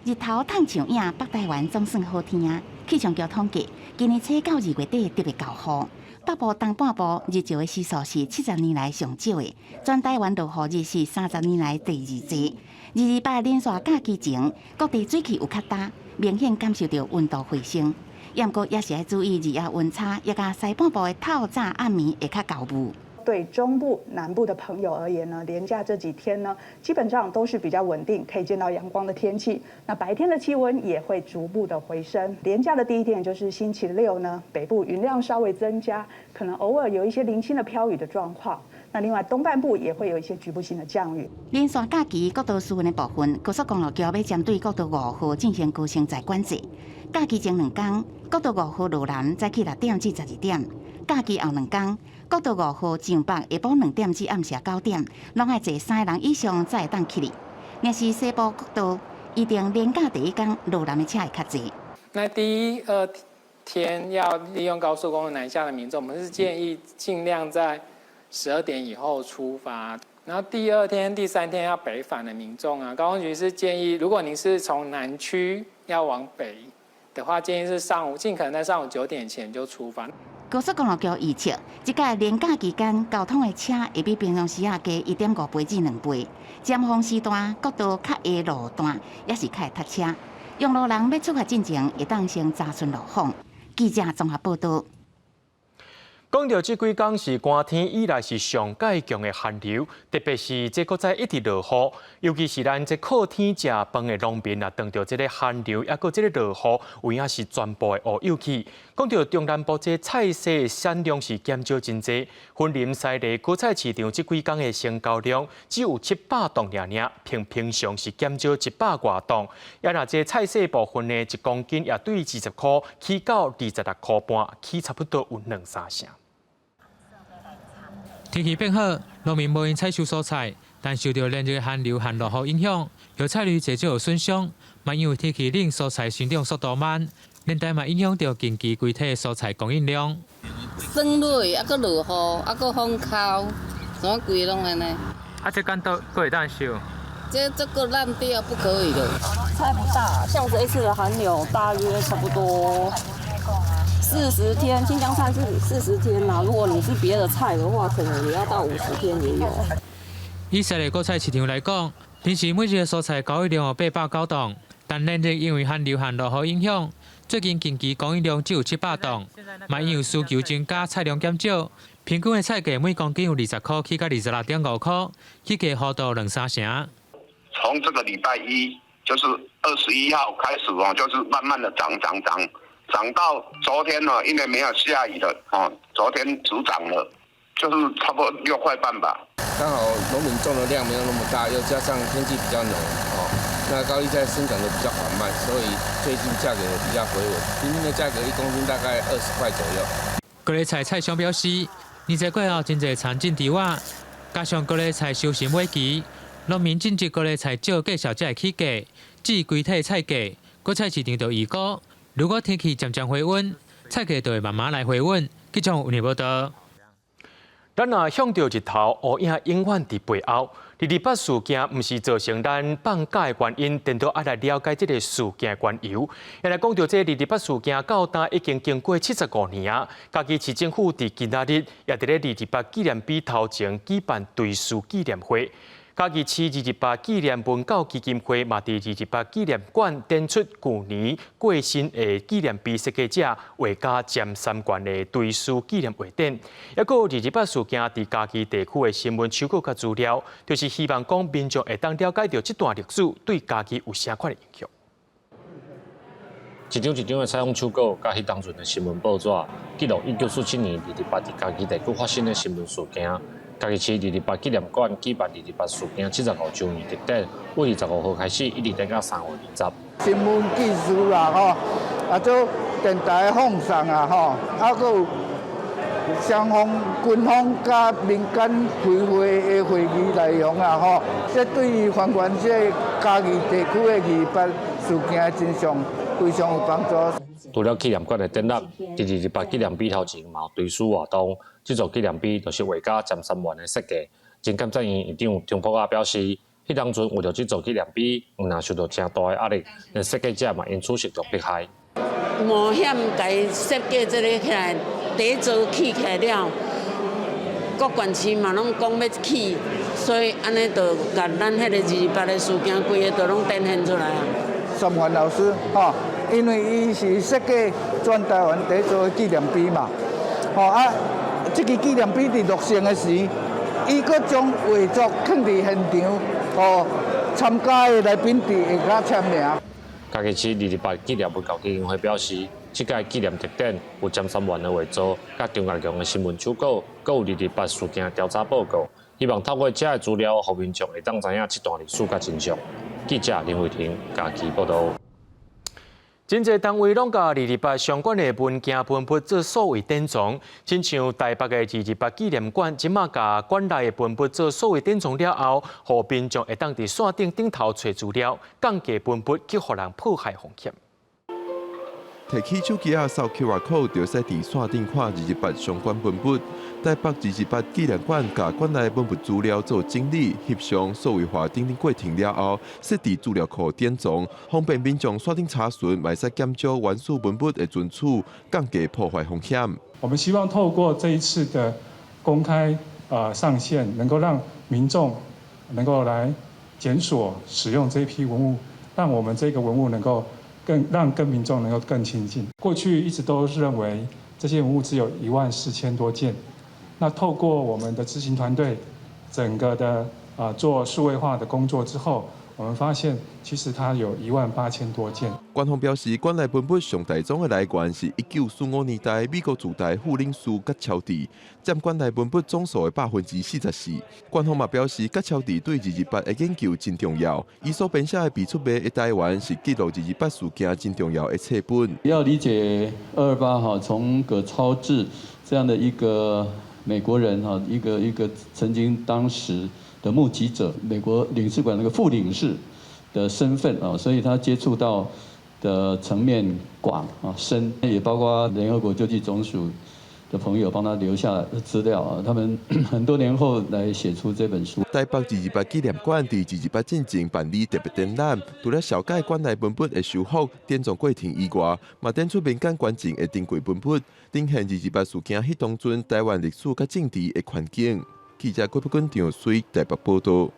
日頭褪樹影，北台灣總算好天啊！氣象局統計，今年初到2月底特別𠢕雨。北部東半部日照的時數是70年來上少的，全台灣落雨日是30年來第二濟。228連續假期前，各地水氣有較焦，明顯感受著溫度回升。毋過也是愛注意日夜溫差，抑佮西半部的透早暗暝會較厚霧。對中部、南部的朋友而言呢，連假這幾天呢，基本上都是比較穩定，可以見到陽光的天氣。那白天的氣溫也會逐步的回升。連假的第一天就是星期六呢，北部雲量稍微增加，可能偶爾有一些零星的飄雨的狀況。那另外東半部也會有一些局部性的降雨。連續假期國道疏運的部分，高速公路局欲針對國道5號進行高升載管制。假期前2工，國道5號羅南早起6點至12點。假期後兩工，國道五號上北下晡2點至暗時9點，攏愛坐三个人以上才會當去哩。若是西部國道，預定連假第一工路南的車會較濟。那第一二天要利用高速公路南下的民眾，我們是建議盡量在12點以後出發。然後第二天、第三天要北返的民眾啊，高公局是建議，如果您是從南區要往北的話，建議是上午盡可能在上午9點前就出發。高速公路局預測，這屆連假期間交通的車會比平常時仔加1.5倍至2倍。尖峰時段，國道較下路段也是較會塞車。用路人欲出發進前，會當先查詢路況。記者綜合報道。講著這幾工是寒天以來是上蓋強的寒流，特別是這閣再一直落雨，尤其是咱這靠天食飯的農民啊，當著這个寒流，抑閣這个落雨，有影是全部會烏有去。講著中南部這菜色的產量是減少真濟，雲林西麗果菜市場這幾工的成交量只有700磅爾爾，平平常是減少100外磅。也若這菜色部分呢，1公斤也對20塊起到26塊半，起差不多有兩三成。天氣變好，農民無閒採收蔬菜，但受著連日寒流和落雨影響，藥菜率濟少有損傷。嘛因為天氣冷，蔬菜生長速度慢，連帶嘛影響著近期規體蔬菜供應量。霜落，抑閣落雨，抑閣風剾，啥規攏按呢。啊，這敢都閣會當收？這個爛掉不可以的。菜不大，像這一次的寒流，大約差不多40天，青江菜是40天啦。如果你是別的菜的話，可能也要到50天也有。以西麗果菜市場來講，平時每日的蔬菜交易量有809磅，但連日因為寒流和落雨影響，最近近期供應量只有700磅，嘛因為需求增加，菜量減少，平均的菜價每公斤有20塊起到26.5塊，起價幅度兩三成。從這個禮拜一，就是21號開始哦，就是慢慢的漲漲漲。漲到昨天呢，因為沒有下雨了，哦，昨天只漲了，就是差不多6塊半吧。剛好農民種的量沒有那麼大，又加上天氣比較冷，哦，那高麗菜生長得比較緩慢，所以最近價格比較回穩。平均的價格1公斤大概20塊左右。高麗菜菜商表示，年節過後真濟田種豬仔，加上高麗菜收成尾期，農民種植高麗菜少，價數才會起價。至於規體菜價，果菜市場就預估，如果天氣漸漸回溫，菜價就會慢慢來回穩。記者有報道。咱若向著日頭，烏影永遠佇背後。二二八事件毋是造成咱放假的原因，顛倒愛來了解這个事件的緣由。來講著這二二八事件到今已經經過75年啊，嘉義市政府佇今仔日也佇咧二二八紀念碑頭前舉辦追思紀念會。嘉義市二二八紀念文教基金會嘛，佇二二八紀念館展出舊年過身的紀念碑設計者畫家詹三權的追思紀念畫展，抑閣有二二八事件佇嘉義地區的新聞手稿佮資料，就是希望講民眾會當了解著這段歷史對嘉義有啥款的影響。一張一張的採訪手稿，佮彼當陣的新聞報紙，記錄1947年二二八佇嘉義地區發生的新聞事件。嘉義市二二八紀念館舉辦二二八事件75週年特展，為25號開始，一直展到3月20。新聞技術啦，吼，啊做電台放送啊，吼，啊閣有雙方軍方佮民間開會的會議內容啊，吼，這對於還原這个嘉義地區的二二八事件的真相非常有幫助。除了紀念館的展覽，佇二二八紀念碑頭前嘛有追思活動。這座紀念碑就是畫家詹三元的設計。真感謝院院長張博雅表示，彼當陣為著這座紀念碑，毋但受到誠大的壓力，連設計者嘛因此受到迫害。冒險共設計這个起來，第一座起起來了，各縣市嘛攏講欲起，所以按呢就共咱彼个二二八的事件，規个都攏展現出來啊。三元老師，吼，因為伊是設計全台灣第一座紀念碑嘛，吼啊，這个紀念碑佇落成的時，伊閣將畫作囥佇現場，予參加的來賓佇下跤簽名。嘉義市二二八紀念文教基金會表示，這屆紀念特展有詹三元的畫作，佮張岳強的新聞手稿，閣有二二八事件調查報告，希望透過這个資料，予民眾會當知影這段歷史佮真相。記者林慧婷嘉義報道。真濟單位攏共二二八相關的文件文物做數位典藏，親像台北的二二八紀念館，這馬共館內的文物做數位典藏了後，予民眾會當佇線頂頂頭揣資料，降低文物去予人破壞風險。提起手機仔掃 QR code 就會使佇線頂看二二八相關文物。台北二二八紀念館共館內文物資料做整理、翕相、數位化等等過程了後，設置資料庫典藏，方便民眾線頂查詢，嘛會使減少原始文物的存取，降低破壞風險。我們希望透過這一次的公開上線，能夠讓民眾能夠來檢索使用這批文物，讓我們這個文物能夠更讓跟民眾能夠更親近。過去一直都認為這些文物只有14,000多件。那透過我們的執行團隊整個的做數位化的工作之後，我們發現其實它有18,000多件。官方表示，館內文物上大宗的來源是1945年代美國駐台副領事葛喬治，佔館內文物總數的44%。官方嘛表示，葛喬治對二二八的研究真重要，伊所編寫的被出賣的台灣是記錄二二八事件真重要的冊本。要理解二二八哈，從葛超智這樣的一個美國人哈，一個曾經當時的目擊者，美國領事館那個副領事的身份啊，所以他接觸到的層面廣啊深，也包括聯合國救濟總署的朋友幫他留下資料啊，他們很多年後來寫出這本書。台北二二八紀念館佇二二八進前辦理特別展覽，除了紹介館內文物的修復、典藏過程以外，嘛展出民間捐贈的珍貴文物，展現二二八事件彼當陣台灣歷史佮政治的環境。記者郭碧君、張水台北報道。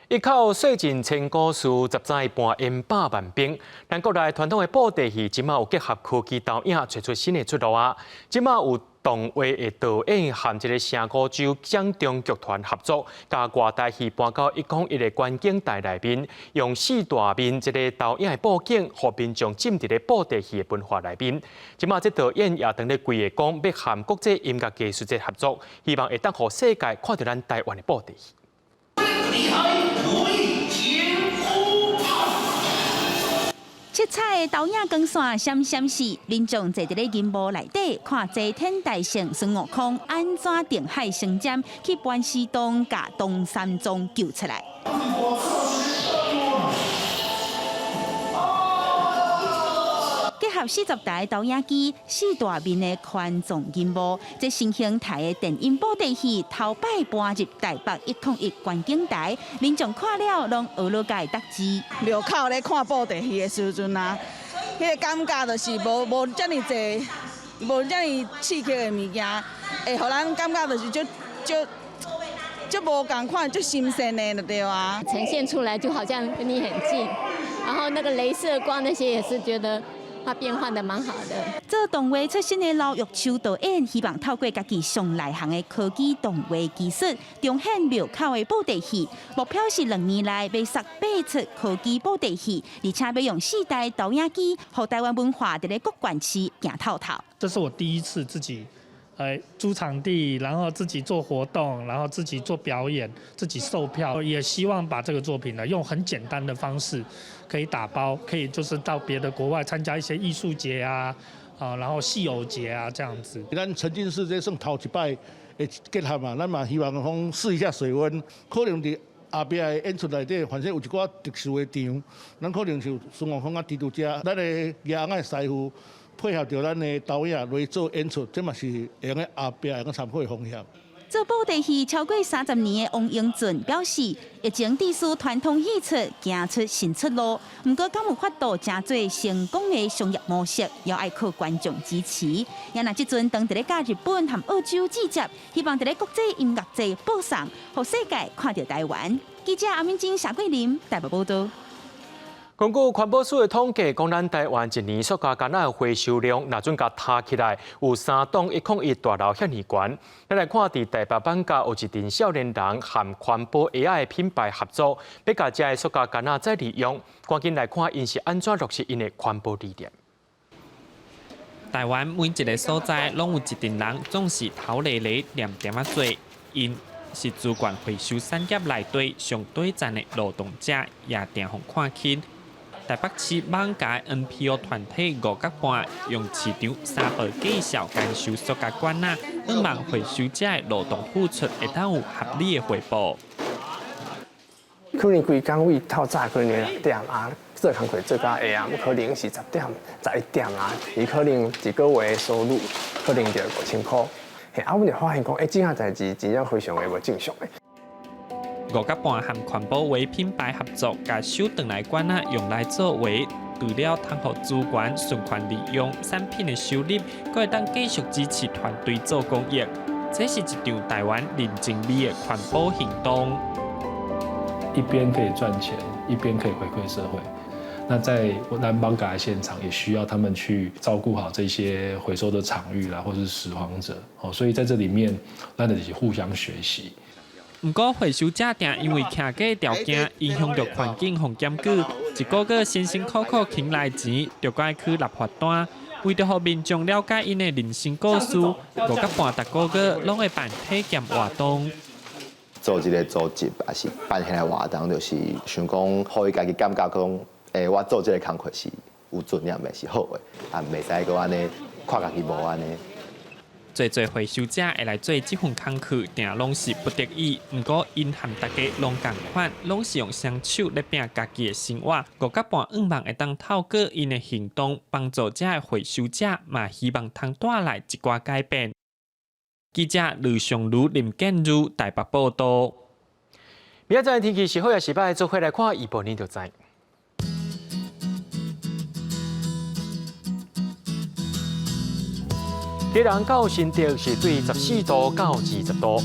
一口說盡千古事，十載搬煙百萬兵。咱國內傳統的布袋戲，這馬有結合科技投影，揣出新的出路啊！這馬有動畫的導演和這个聲五洲掌中劇團合作，共外台戲搬到101的觀景台內面，用四大面這个投影的布景，予民眾浸佇咧布袋戲的文化內面。這馬這導演也當咧規劃講，欲和國際音樂藝術節合作，希望會當予世界看著咱台灣的布袋戲。七彩的投影光線閃閃爍，民眾坐佇咧銀幕內底看齊天大聖孫悟空按怎定海神針去盤絲洞共唐三藏救出來。結合40台投影機、四大面的寬縱銀幕，這新形態的電音布袋戲頭擺搬入台北101觀景台，民眾看了攏學落界得知。廟口咧看布袋戲的時陣啊，彼個感覺就是無遮爾濟，無遮爾刺激的物件，會予咱感覺就是足足足無仝款，足新鮮的就對啊。呈現出來就好像跟你很近，然後那個雷射光那些也是覺得。它變換得蠻好的。做動畫出身的劉玉秋導演，希望透過家己上內行的科技動畫技術，重現廟口的布袋戲。目標是2年內欲殺八齣科技布袋戲，而且欲用四台投影機，予台灣文化佇咧各縣市行透透。這是我第一次自己租場地，然後自己做活動，然後自己做表演，自己售票，也希望把這個作品呢，用很簡單的方式，可以打包，可以就是到別的國外參加一些藝術節啊，啊，然後戲偶節啊，這樣子。咱沉浸式這算頭一擺的結合嘛，咱嘛希望講試一下水溫，可能佇後壁的演出內底，反正有一寡特殊的場，咱可能是孫悟空啊、蜘蛛俠，咱的藝翁仔師傅配合著咱的導演來做演出，這嘛是會用後壁會用參考的方向。做布袋戲超過30年的王英俊表示，疫情致使傳統戲曲行出新出路，毋過敢有法度成做成功的商業模式，也愛靠觀眾支持。也若這陣當佇咧佮日本和澳洲對接，希望佇咧國際音樂節播送，予世界看著台灣。記者阿敏晶、謝桂林台北報道。根據環保署的統計，講咱台灣一年塑膠矸仔的回收量，若準共加起來有三棟101大樓遐爾懸。咱來看，佇台北艋舺有一陣少年人和環保鞋仔的品牌合作，欲共這的塑膠矸仔再利用。趕緊來看，𪜶是按怎落實𪜶的環保理念。台灣每一个所在，攏有一陣人總是頭咧咧念點仔做，𪜶是資源回收產業內底上底層的勞動者，也定予看輕。台北市艋舺 NPO 團體五角半用市場三步介紹監收塑膠罐仔，向望回收者的勞動付出會當有合理的回報。可能規工為透早可能六點啊，做工課做到下暗，可能是10點、11點啊，伊可能一個月收入可能就5000箍。嘿，啊，阮就發現講，這項代誌真正非常的無正常的。五角半和環保畫品牌合作，共收轉來罐仔用來做畫，除了通予資源循環利用，產品的收入，閣會當繼續支持團隊做公益。這是一場台灣人情味的環保行動。一邊可以賺錢，一邊可以回饋社會。那在咱艋舺的現場，也需要他們去照顧好這些回收的場域啦，或是拾荒者。哦，所以在這裡面，咱就是互相學習。毋過回收者定因為徛架條件影響著環境予檢舉，一個月辛辛苦苦賺來錢，就閣愛去納罰單。為著予民眾了解𪜶的人生故事，五角半逐個月攏會辦體驗活動。做這個組織，抑是辦彼個活動，就是想講，予伊家己感覺講，我做這個工課是有尊嚴的，是好的，啊，袂使閣按呢看家己無按呢。濟濟回收者會來做這份工課，定攏是不得已。毋過，𪜶和大家攏仝款，攏是用雙手咧拚家己的生活。五角半向望會當透過𪜶的行動，幫助這个回收者，嘛希望通帶來一寡改變。記者呂尚如、林建如台北報道。明仔載天氣是好抑是䆀，做伙來看預報，你就知。基隆到新竹是對14度到20度，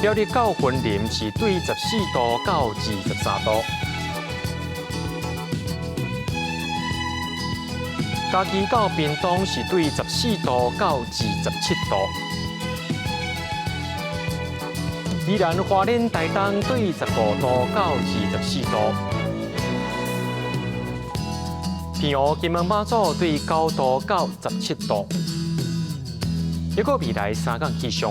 苗栗到雲林是對14度到23度，嘉義到屏東是對14度到27度，宜蘭花蓮台東對15度到24度。澎湖金門馬祖對9度到17度，一個未來三天氣象。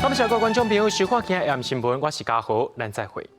感謝各位觀眾朋友收看今日的新聞，我是嘉豪，咱再會。